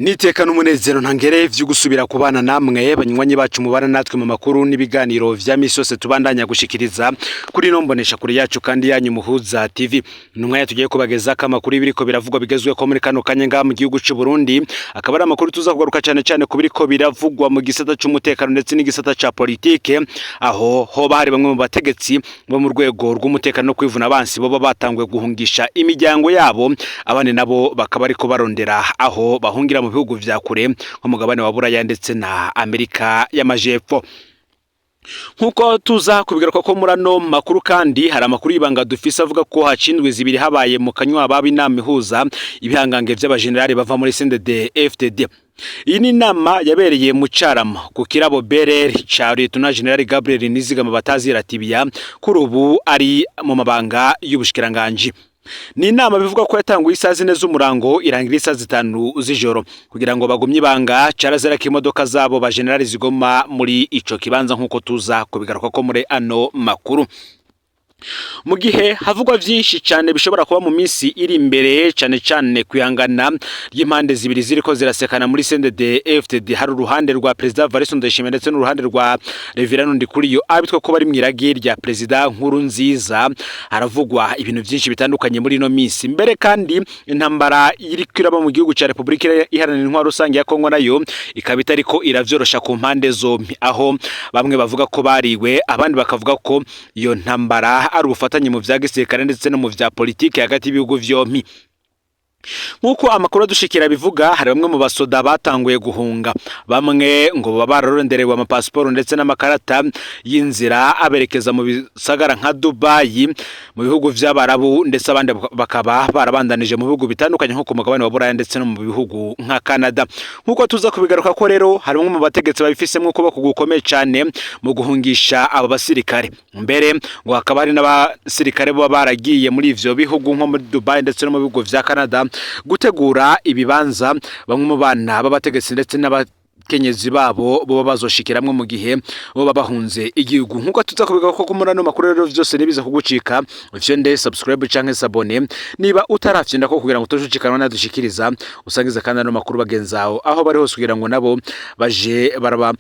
Niteka n'umunezero ntangere vyo gusubira kubana namwe banywanyi bacu mubana natwe mu makuru n'ibiganiro vya misi yose tubandanya gushikiriza kuri ino mbonesha kure yacu kandi yanyu Muhuza TV. Numwanya tugiye kubageza ko amakuru y'ibiriko biravugwa bigezweho muri kano kanya ngaha mu gihugu c'u Burundi, akaba ari amakuru tuza kugaruka cane cane ku biriko biravugwa mu gisata c'umutekano ndetse n'igisata ca politike, aho hoba hari bamwe mu bategetsi bo mu rwego rw'umutekano no kwivuna abansi boba batanguye guhungisha imiryango yabo, abandi nabo bakaba ariko barondera aho bahungira mu bihugu vya kure nk'umugabane wa Buraya ndetse na Amerika y'Amajepfo. Nkuko tuza kubigaruka ko muri ano makuru, kandi hari amakuru y'ibanga dufise avuga ko hacindwe zibiri habaye mu kanywa baba inama ihuza ibihangange vy'abajenerali bava muri CNDD FDD. Iyi ni inama yabereye mu Carama ku kirabo BRR ca Lieutenant General Gabriel Nizigama batazira Tibia, kuri ubu ari mu mabanga y'ubushikiranganji. Ni inama bivuga ko yatanguye isaha 4 z'umurango, irangira isaha 5 z'ijoro. Kugira ngo bagumye ibanga, carazera ko imodoka zabo ba generali zigoma muri ico kibanza, nk'uko tuza kubigaruka ko muri ano makuru. Mu gihe havugwa vyinshi cane bishobora kuba mu minsi iri imbere, cane cane kwihangana ry'impande zibiri ziriko zirasekana muri CNDD FDD, hari uruhande rwa Perezida Evariste Ndayishimiye ndetse n'uruhande rwa Reverend Ndikuriyo abitwa ko bari mw'iragi rya Perezida Nkurunziza, haravugwa ibintu vyinshi bitandukanye muri ino minsi. Mbere kandi intambara iriko iraba mu gihugu ca Republika Iharanira Intwaro Rusange ya Kongo nayo ikaba itariko iravyorosha ku mpande zompi, aho bamwe bavuga ko bariwe, abandi bakavuga ko iyo ntambara ari ubufatanye mu vya gisirikare ndetse no mu vya politike hagati y'ibihugu vyompi. Nk'uko amakuru adushikira bivuga, hari bamwe mu basoda batanguye guhunga. Bamwe ngo baba bararonderewe amapasiporo ndetse n'amakarata y'inzira aberekeza mu bisagara nka Dubai mu bihugu vy'Abarabu, ndetse abandi bakaba barabandanije mu bihugu bitandukanye nko ku mugabane wa Buraya ndetse no mu bihugu nka Canada. Nk'uko tuza kubigaruka ko rero, hari bamwe mu bategetsi babifisemwo ukuboko gukomeye cane mu guhungisha abo basirikare. Mbere ngo hakaba hari n'abasirikare baba baragiye muri ivyo bihugu nko muri Dubai ndetse no mu bihugu vya Canada gutegura ibibanza bamwe mu bana b'abategetsi ndetse n'abakenyezi babo boba bazoshikiramwo mu gihe boba bahunze igihugu. Nk'uko tuza kubigaruka ko muri ano makuru rero, vyose nibiza kugucika, ufyonde subscribe canke s'abonner niba utarafyonda ko, kugira ngo utojucikanwa nadushikiriza. Usangiza kandi ano makuru bagenzawo aho bari hose, kugira ngo nabo baje baraba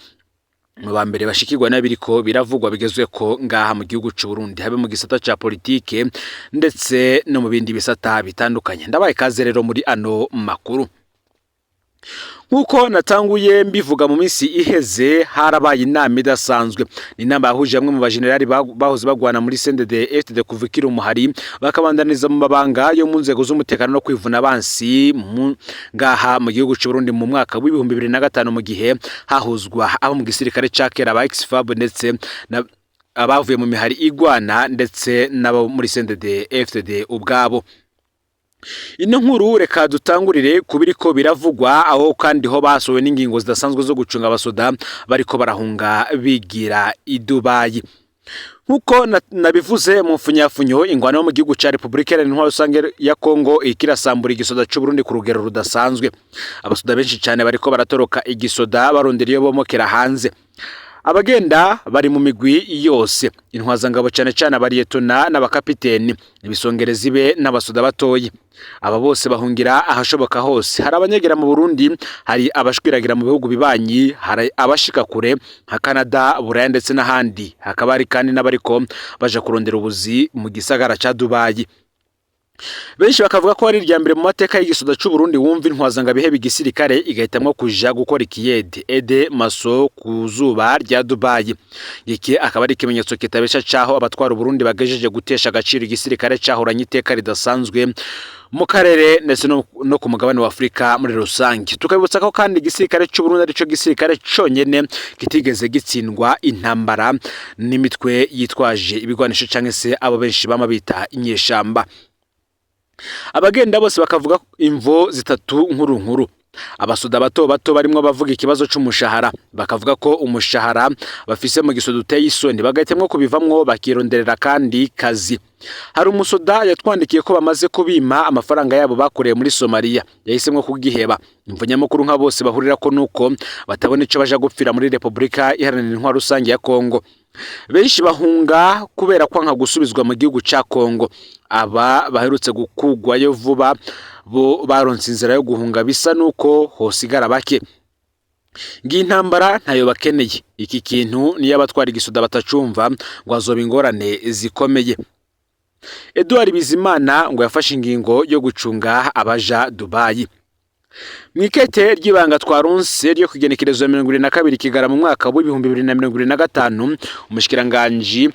mu ba mbere bashikirwa n'abiriko biravugwa bigezweko ngaha mu gihugu c'u Burundi, habe mu gisata ca politike ndetse no mu bindi bisata bitandukanye. Ndabaye kaze rero muri ano makuru. Nk'uko natanguye mbivuga, mu minsi iheze harabaye inama idasanzwe. Ni inama yahuje bamwe mu bajenerali bahoze bagwana muri CNDD FDD kuva ikiri umuhari, bakabandaniza mu mabanga yo mu nzego z'umutekano no kwivuna abansi ngaha mu gihugu c'u Burundi mu mwaka w'2005, mu gihe hahuzwa abo mu gisirikare ca kera ba ex-FAB ndetse na abavuye mu mihari igwana ndetse n'abo muri CNDD FDD ubwabo. Ino nkuru reka dutangurire ku biriko biravugwa, aho kandi ho basohowe n'ingingo zidasanzwe zo gucunga abasoda bariko barahunga bigira i Dubai. Nkuko nabivuze mu mfunyafunyo, ingwano yo mu gihugu ca Republika Iharanira Intwaro Rusange ya Kongo ikirasambura igisoda c'u Burundi ku rugero rudasanzwe. Abasoda benshi cane bariko baratoroka igisoda barondera iyo bomokera hanze. Abagenda bari mu migwi yose, intwazangabo, cane cane abariyetona n'abakapiteni, ibisongerezi be n'abasoda batoyi. Aba bose bahungira ahashoboka hose. Hari abanyegera mu Burundi, hari abashwiragira mu bihugu bibanyi, hari abashika kure nka Canada, Buraya ndetse n'ahandi. Hakaba hari kandi n'abariko baja kurondera ubuzi mu gisagara ca Dubai. Benshi bakavuga ko ari irya mbere mu mateka y'igisoda c'u Burundi wumva intwazangabo iheba igisirikare igahitamwo kuja gukora ikiyede ede maso ku zuba rya Dubai. Iki akaba ari ikimenyetso kitabesha caho abatwara Uburundi bagejeje gutesha agaciro igisirikare cahoranye iteka ridasanzwe mu karere ndetse no ku mugabane wa Afurika muri rusange. Tukabibutsa ko kandi igisirikare c'u Burundi arico gisirikare conyene kitigeze gitsindwa intambara n'imitwe yitwaje ibigwanisho canke se abo benshi bama bita inyeshamba. Abagenda bose bakavuga imvo zitatu nkuru nkuru. Abasoda bato bato barimwo bavuga ikibazo c'umushahara, bakavuga ko umushahara bafise mu gisoda uteye isoni, bagahitamwo kubivamwo bakironderera kandi kazi. Hari umusoda yatwandikiye ko bamaze kubima amafaranga yabo bakoreye muri Somalia, yahisemwo kugiheba. Imvo nyamukuru nka bose bahurira ko nuko batabona ico baja gupfira muri Republika Iharanira Intwaro Rusange ya Kongo. Benshi bahunga kubera kwanka gusubizwa mu gihugu ca Kongo. Aba baherutse gukugwayo vuba Bo baronse inzira yo guhunga, bisa nuko hosigara bake. Ngiyi intambara ntayo bakeneye. Iki kintu niyo abatwara igisoda batacumva, ngo hazoba ingorane zikomeye. Edouard Bizimana ngo yafashe ingingo yo gucunga abaja Dubayi. Mw'ikete ry'ibanga twaronse ryo kugenekerezo ya 22 Kigarama mu mwaka w'2025, umushikiranganji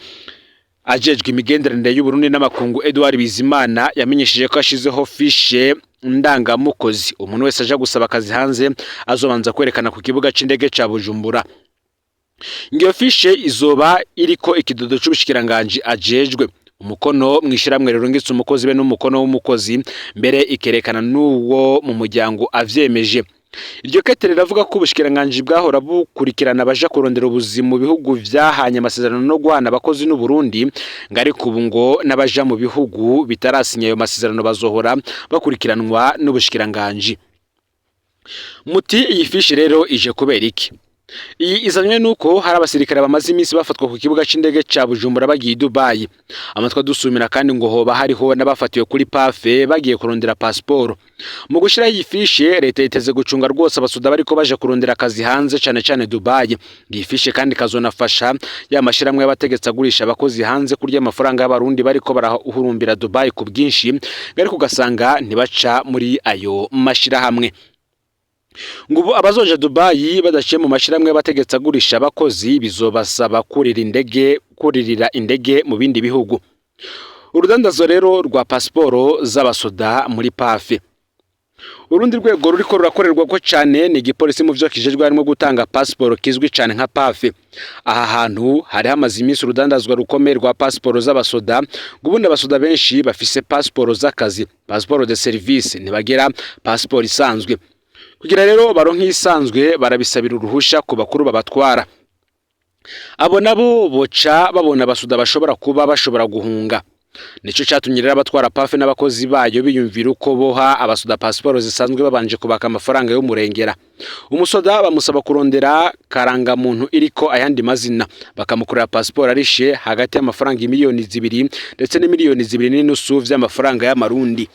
ajejwe imigenderanire y'Uburundi n'amakungu Edouard Bizimana yamenyesheje ko ashizeho fiche ndangamukozi umuntu wese aja gusaba akazi hanze azobanza kwerekana ku kibuga c'indege ca Bujumbura. Ngiyo fiche izoba iriko ikidodo c'ubushikiranganji ajejwe, umukono mw'ishiramwe rirungitse umukozi be n'umukono w'umukozi, mbere ikerekana n'uwo mu muryango avyemeje. Iryo kete riravuga ko ubushikiranganji bwahora bukurikirana abaja kurondera ubuzima mu bihugu vyahanye amasezerano no guhana abakozi n'u Burundi, ngo ariko ubu ngo n'abaja mu bihugu bitarasinya ayo masezerano bazohora bakurikiranwa n'ubushikiranganji. Muti iyi fiche rero ije kubera iki? Iyi izanywe nuko hari abasirikare bamaze iminsi bafatwa ku kibuga c'indege ca Bujumbura bagiye i Dubai. Amatwi adusumira kandi ngo hoba hariho n'abafatiwe kuri PAFE bagiye kurondera pasiporo. Mu gushiraho iyi fiche, leta yiteze gucunga rwose abasoda bariko baje kurondera akazi hanze, cane cane Dubai. Iyi fiche kandi ikazonafasha ya mashirahamwe y'abategetsi agurisha abakozi hanze kurya amafaranga y'abarundi bariko barahurumbira Dubai ku bwinshi, ariko ugasanga ntibaca muri ayo mashirahamwe. Ngo ubu abazoja Dubai badaciye mu mashirahamwe y'abategetsi agurisha abakozi bizobasaba kuririra indege mu bindi bihugu. Urudandazo rero rwa pasiporo z'abasoda muri PAFE. Urundi rwego ruriko rurakorerwa ko cane ni igipolisi mu vyo kijejwe harimwo gutanga pasiporo kizwi cane nka PAFE. Aha hantu hari hamaze iminsi urudandazwa rukomeye rwa pasiporo z'abasoda. Ngo ubundi abasoda benshi bafise pasiporo z'akazi, passeport de service, ntibagera pasiporo isanzwe. Kugira rero baronke isanzwe barabisabira uruhusha ku bakuru babatwara. Abo nabo boca babona abasoda bashobora kuba bashobora guhunga. Nico catumye rero abatwara PAFE n'abakozi bayo biyumvira uko boha abasoda pasiporo zisanzwe babanje kubaka amafaranga y'umurengera. Umusoda bamusaba kurondera karangamuntu iriko ayandi mazina, bakamukorera pasiporo arishe hagati y'amafaranga 2 miliyoni ndetse n'2.5 miliyoni vy'amafaranga y'amarundi.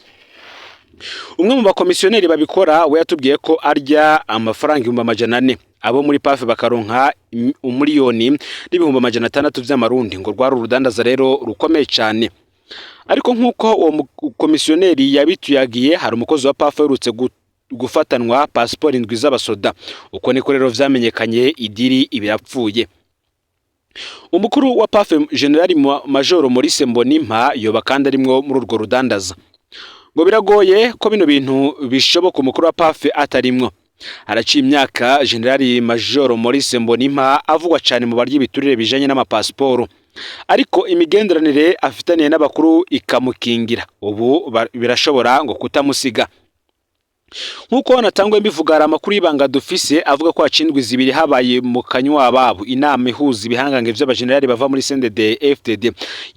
Umwe mu bakomisiyoneri babikora we yatubwiye ko arya amafaranga 400,000, abo muri PAFE bakaronka 1,600,000 vy'amarundi. Ngo rwari urudandaza rero rukomeye cane. Ariko nk'uko uwo mukomisiyoneri yabituyagiye, hari umukozi wa PAFE aherutse gufatanwa pasiporo indwi z'abasoda. Uko niko rero vyamenyekanye, idiri ibirapfuye. Umukuru wa PAFE, General Major Maurice Mbonimpa, yoba kandi arimwo muri urwo rudandaza. Ngo biragoye ko bino bintu bishoboka umukuru wa PAFE atarimwo. Haraciye imyaka General Major Maurice Mbonimpa avugwa cyane mu barya ibiturire bijanye n'amapasiporo, ariko imigenderanire afitaniye n'abakuru ikamukingira. Ubu birashobora ngo kutamusiga. Nk'uko natangwe mbivuga, hari amakuru y'ibanga dufise avuga ko hacindwa 2 habaye mu kanywa babo inama ihuza ibihangange vy'abajenerali bava muri CNDD FDD.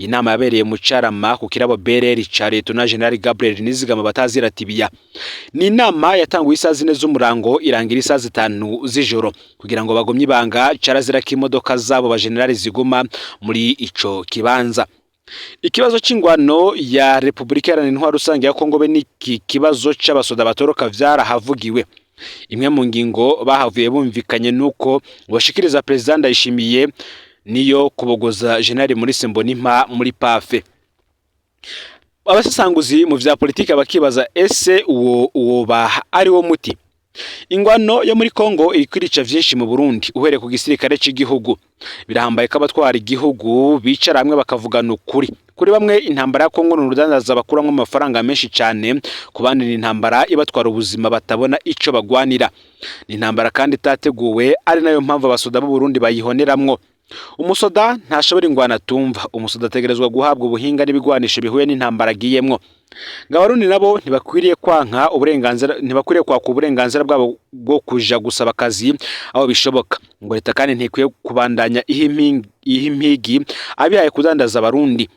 Iyi nama yabereye mu Carama ku kirabo BRR ca Leta General Gabriel Nizigama batazira Tibiya. Ni inama yatanguye isaha 4 z'umurango irangira isaha 5 z'ijoro. Kugira ngo bagumye ibanga, carazira ko imodoka zabo bajenerali ziguma muri ico kibanza. Ikibazo c'ingwano ya Repubulika Iharanira Intwaro Rusange ya Kongo be n'iki kibazo c'abasoda batoroka vyarahavugiwe. Imwe mu ngingo bahavuye bumvikanye nuko bashikiriza President Ndayishimiye niyo kubogoza General Maurice Mbonimpa muri PAFE. Abasesanguzi mu vya politike bakibaza ese uwo woba ari wo muti? Ingwano yo muri Kongo iriko irica vyinshi mu Burundi, uhereye ku gisirikare c'igihugu. Birahambaye ko abatwara igihugu bicara hamwe bakavugana ukuri. Kuri bamwe intambara ya Kongo ni urudandaza bakuramwo amafaranga menshi cane, ku bandi ni intambara ibatwara ubuzima batabona ico bagwanira. Ni intambara kandi itateguwe, ari nayo mpamvu abasoda b'u Burundi bayihoneramwo. Umusoda ntashobora ingwano atumva. Umusoda ategerezwa guhabwa ubuhinga n'ibigwanisho bihuye n'intambara agiyemwo. Ngo abarundi nabo ntibakwiriye kwanka uburenganzira, ntibakwiriye kwaka uburenganzira bwabo bwo kuja gusaba akazi aho bishoboka. Ngo leta kandi ntikwiye kubandanya iha impigi abihaye kudandaza abarundi.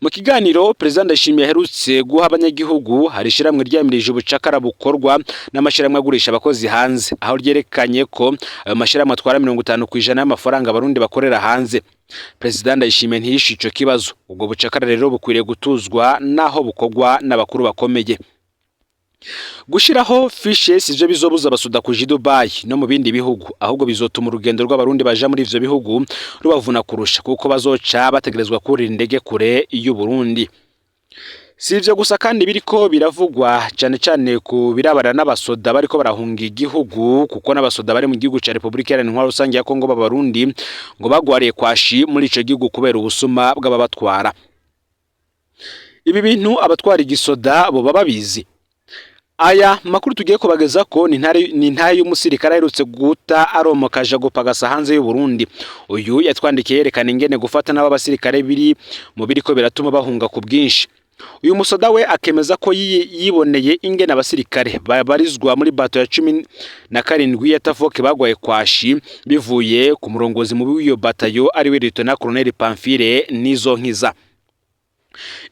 Mu kiganiro Perezida Ndayishimiye aherutse guha abanyagihugu, hari ishyirahamwe ryamirije ubucakara bukorwa n'amashyirahamwe agurisha abakozi hanze, aho ryerekanye ko ayo mashyirahamwe atwara 50% y'amafaranga abarundi bakorera hanze. Perezida Ndayishimiye ntiyishe ico kibazo. Ubwo bucakara rero bukwiriye gutuzwa naho bukorwa n'abakuru bakomeye. Gushiraho fiche sivyo bizobuza abasoda kuja i Dubai no mu bindi bihugu, ahubwo bizotuma urugendo rw'abarundi baja muri ivyo bihugu rubavuna kurusha, kuko bazoca bategerezwa kurira indege kure y'u Burundi. Si ivyo gusa kandi biriko biravugwa cane cane ku birabana n'abasoda bariko barahunga igihugu, kuko n'abasoda bari mu gihugu ca Republika Iharanira Intwaro Rusangi ya Kongo b'abarundi ngo bagwariye kwashi muri ico gihugu kubera ubusuma bw'ababatwara. Ibi bintu abatwara igisoda boba babizi. Aya makuru tugiye kubageza ko ni intahe y'umusirikare aherutse guta aromoka aja gupagasa hanze y'u Burundi. Uyu yatwandikiye yerekana ingene gufata n'abo basirikare biri mu biriko biratuma bahunga ku bwinshi. Uyu musoda we akemeza ko yiboneye ingene abasirikare babarizwa muri bato ya 17 ya Tafoke bagwaye kwashi bivuye ku murongozi mubi w'iyo batayo, ariwe Lieutenant Colonel Pamphile Nizonkiza.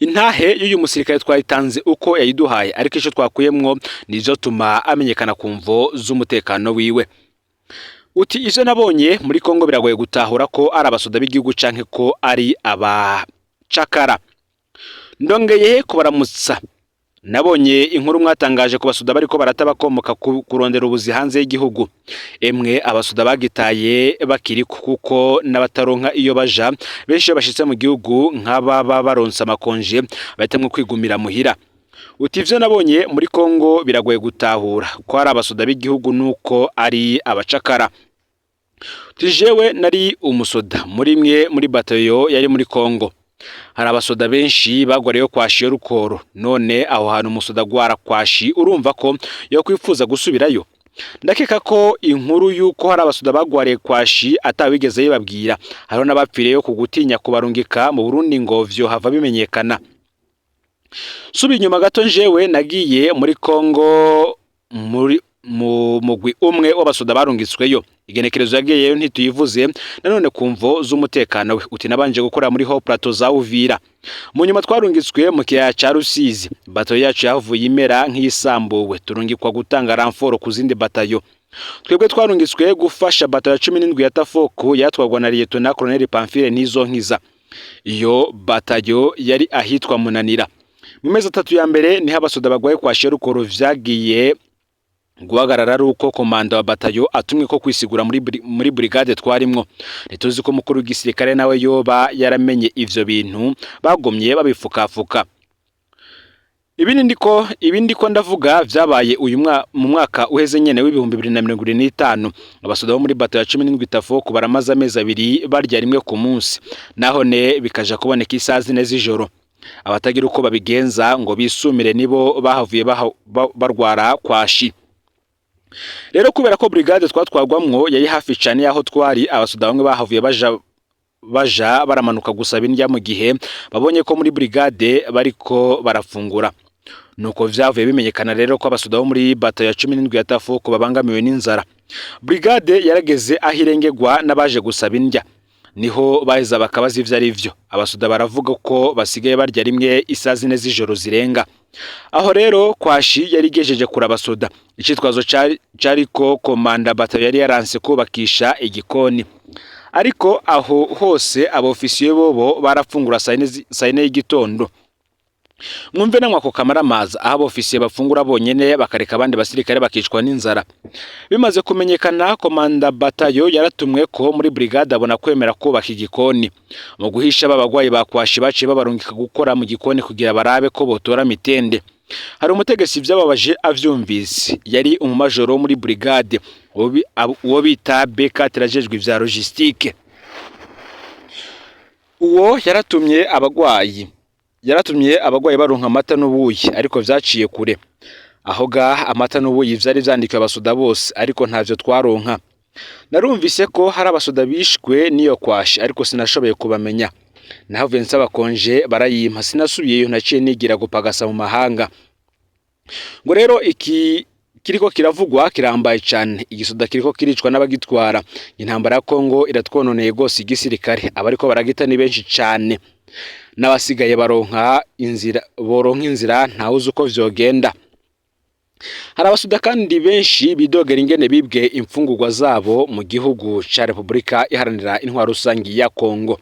Intahe y'uyu musirikare twayitanze uko yayiduhaye, ariko ico twakuyemwo nizo tuma amenyekana ku mvo z'umutekano wiwe. Uti ivyo nabonye muri Kongo biragoye gutahura ko ari abasoda b'igihugu canke ko ari abacakara. Ndongeye kubaramutsa. Nabonye inkuru mwatangaje ku basoda bariko barata bakomoka kurondera ubuzi hanze y'igihugu. Emwe, abasoda bagitaye bakiriko, kuko n'abataronka iyo baja benshi iyo bashitse mu gihugu nk'ababa baronse amakonje bahitamwo kwigumira muhira. Uti ivyo nabonye muri Kongo biragoye gutahura ko ari abasoda b'igihugu nuko ari abacakara. Uti jewe nari umusoda muri mwe muri batayo yari muri Kongo. Hari abasoda benshi bagwareyo kwashi yo rukoro, none aho hantu umusoda agwara kwashi urumva ko yo kwifuza gusubirayo? Ndakeka ko inkuru yuko hari abasoda bagwariye kwashi atawigeze yibabwira. Hariho n'abapfiriyeyo ku gutinya kubarungika mu Burundi ngo vyo hava bimenyekana. Subi inyuma gato, njewe nagiye muri Kongo muri mu mugwi umwe w'abasoda barungitsweyo. Igenekerezo yagiyeyo ntituyivuze nanone ku mvo z'umutekano we. Uti nabanje gukora muri Haut Plateau za Uvira, mu nyuma twarungitswe mu kiyaya ca Rusizi. Bato yacu yahavuye imera nk'iyisambuwe, turungikwa gutanga renfort ku zindi batayo. Twebwe twarungitswe gufasha bato ya 17 ya Tafoku yatwarwa na Lieutenant Colonel Pamphile Nizonkiza. Iyo batayo yari ahitwa Munanira. Mu mezi 3 ya mbere niho abasoda bagwaye kwa Sherukoro. Vyagiye guhagarara ari uko komanda wa batayo atumwe ko kwisigura muri brigade twarimwo. Ntituzi ko umukuru w'igisirikare nawe yoba yaramenye ivyo bintu, bagumye babifukafuka. Ibindi ko ndavuga vyabaye uyu mu mwaka uheze nyene w'2025. Abasoda bo muri bato ya 17 Tafoku baramaze amezi 2 barya rimwe ku munsi, naho ne bikaja kuboneka isaha 4 z'ijoro. Abatagira uko babigenza ngo bisumire nibo bahavuye barwara kwashi. Rero kubera ko brigade twatwagwamwo yari hafi cane yaho twari, abasoda bamwe bahavuye baja baramanuka gusaba indya mu gihe babonye ko muri brigade bariko barafungura. Nuko vyavuye bimenyekana rero ko abasoda bo muri bato ya 17 ya Tafuko babangamiwe n'inzara. Brigade yarageze aho irengerwa n'abaje gusaba indya, niho baheza bakabaza ivyo ari vyo. Abasoda baravuga ko basigaye barya rimwe isaha 4 z'ijoro zirenga. Aho rero kwashi yari igejeje kure abasoda. Icitwazo cari ko komanda bato yari yaranse kubakisha igikoni, ariko aho hose abofisiye bobo barafungura saa yine y'igitondo. Mwumve namwe ako kamaramaza, aho abofisiye bafungura bonyene bakareka abandi basirikare bakicwa n'inzara. Bimaze kumenyekana, komanda batayo yaratumwe ko muri brigade abona kwemera kubaka igikoni. Mu guhisha ba bagwayi ba kwashi baciye babarungika gukora mu gikoni kugira barabe ko botora mitende. Hari umutegetsi vyababaje avyumvise, yari umumajoro wo muri brigade, uwo bita Beka ajejwe ivya logistique. Uwo yaratumye abagwayi baronka amata n'ubuyi, ariko vyaciye kure. Aho ga amata n'ubuyi vyari vyandikiwe abasoda bose, ariko ntavyo twaronka. Narumvise ko hari abasoda bishwe n'iyo kwashi, ariko sinashoboye kubamenya. Nahavuye nsaba congé barayimpa, sinasubiyeyo, naciye nigira gupagasa mu mahanga. Ngo rero iki kiriko kiravugwa kirambaye cane. Igisoda kiriko kiricwa n'abagitwara. Intambara ya Kongo iratwononeye gose igisirikare, abariko baragita ni benshi cane, n'abasigaye baronka inzira boronka inzira ntawuzi uko vyogenda. Hari abasoda kandi benshi bidogera ingene bibwe imfungurwa zabo mu gihugu ca Repubulika Iharanira Intwaro Rusangi ya Kongo.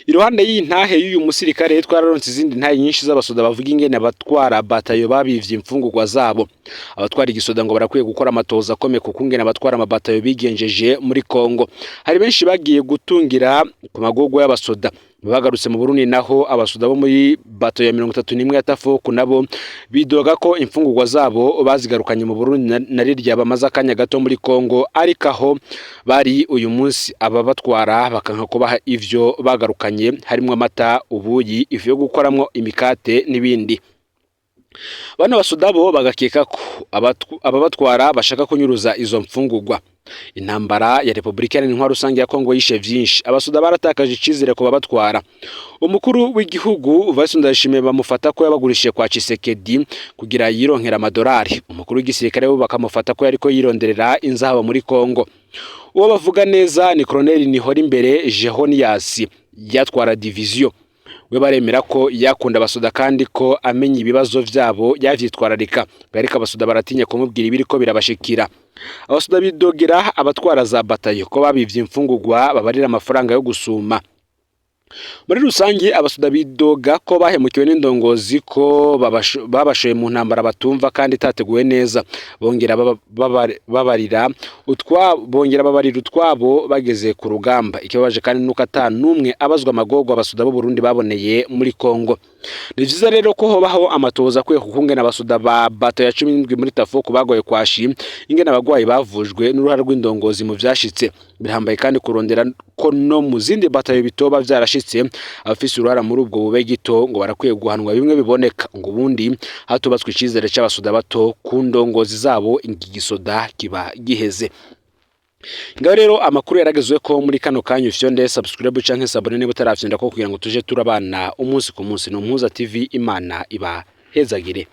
Iruhande y'intahe y'uyu musirikare, twararonse izindi ntahe nyinshi z'abasoda bavuga ingene abatwara batayo babivye imfungurwa zabo. Abatwara igisoda ngo barakwiye gukora amatoza akomeye kuko ingene abatwara amabatayo bigenjeje muri Kongo. Hari benshi bagiye gutungira ku magogo y'abasoda. Bagarutse mu Burundi naho, abasoda bo muri bato ya 31 ya Tafoku nabo bidoga ko imfungurwa zabo bazigarukanye mu Burundi na rirya bamaze akanya gato muri Kongo, ariko aho bari uyu munsi ababatwara bakanka kubaha ivyo bagarukanye, harimwo amata, ubuyi, ifu yo gukoramwo imikate n'ibindi. Bano basoda bo bagakeka ko ababatwara bashaka kunyuruza izo mfungurwa. Intambara ya Repubulika Iharanira Intwaro Rusange ya Kongo yishe vyinshi. Abasoda baratakaje icizere ku babatwara. Umukuru w'igihugu Vice Ndayishimiye bamufata ko yabagurishije kwa Tshisekedi kugira yironkera amadolari. Umukuru w'igisirikare bo bakamufata ko yariko yironderera inzahabo muri Kongo. Uwo bavuga neza ni Colonel Nihorimbere Jehonias, yatwara division. We baremera ko yakunda abasoda kandi ko amenya ibibazo vyabo yavyitwararika, ariko abasoda baratinya kumubwira ibiriko birabashikira. Abasoda bidogera abatwara za batayo ko babivye imfungurwa babarira amafaranga yo gusuma. Muri rusange, abasoda bidoga ko bahemukiwe n'indongozi, ko babashoye mu ntambara batumva kandi itateguwe neza. Bongera babarira bongera babarira utwabo bageze ku rugamba. Ikibabaje kandi nuko ata n'umwe abazwa amagorwa abasoda b'u Burundi baboneye muri Kongo. Ni vyiza rero ko hobaho amatohoza akwiye ku kungene abasoda ba bato ya 17 muri Tafoku bagoye kwashi, ingene abagwayi bavujwe n'uruhare rw'indongozi mu vyashitse. Bihambaye kandi kurondera ko no mu zindi batayo bitoba vyarashitse. Abafise uruhara muri ubwo bube gito ngo barakwiye guhanwa bimwe biboneka, ngo ubundi hatubatswe icizere c'abasoda bato ku ndongozi zabo, igisoda kiba giheze. Ngaho rero amakuru yaragezwe ko muri kano kanya. Ufyonde subscribe canke s'abonner niba utarafyonda ko, kugira ngo tuje turabana umunsi ku munsi. Ni Umuhuza TV, Imana ibahezagire.